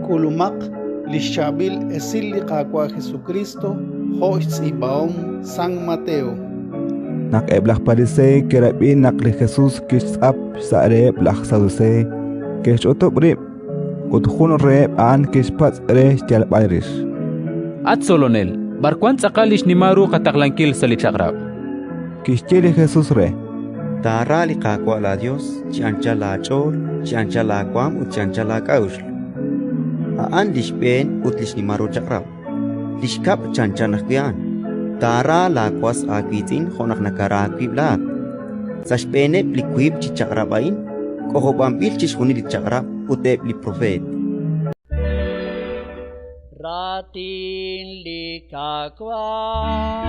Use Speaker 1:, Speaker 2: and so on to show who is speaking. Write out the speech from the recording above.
Speaker 1: K'ulumaq li xChaab'il Esil li Qaawa' Jesukriist jo' xtz'iib'ahom San Mateo.
Speaker 2: Naq eb' laj Pariseey ke'rab'i naq li Jesus kixtz'ap xsa' reheb' laj Saduseey, ke'xch'utub' rib', ut jun reheb' a'an kixpatz' re xyalb'al rix:
Speaker 3: At Tzolonel, b'ar wank tz'aqal li xnimal ru qataqlankil sa' li Chaq'rab'?
Speaker 2: Kixye li Jesus re:
Speaker 4: Taara li Qaawa' laaYos chi anchal laach'ool, chi anchal laawaanm ut chi anchal laak'a'uxl. A'an li xb'een ut li xnimal ru chaq'rab'. Li xkab' chanchan ajwi' a'an: Taara laawas aawiitz'in jo' naq nakara aawib' laa'at. Sa' xb'eeneb' li wiib' chi chaq'rab' a'in k'ojob'anb'il chixjunil li Chaq'rab' ut eb' li Propeet.
Speaker 5: Raatin li Qaawa'.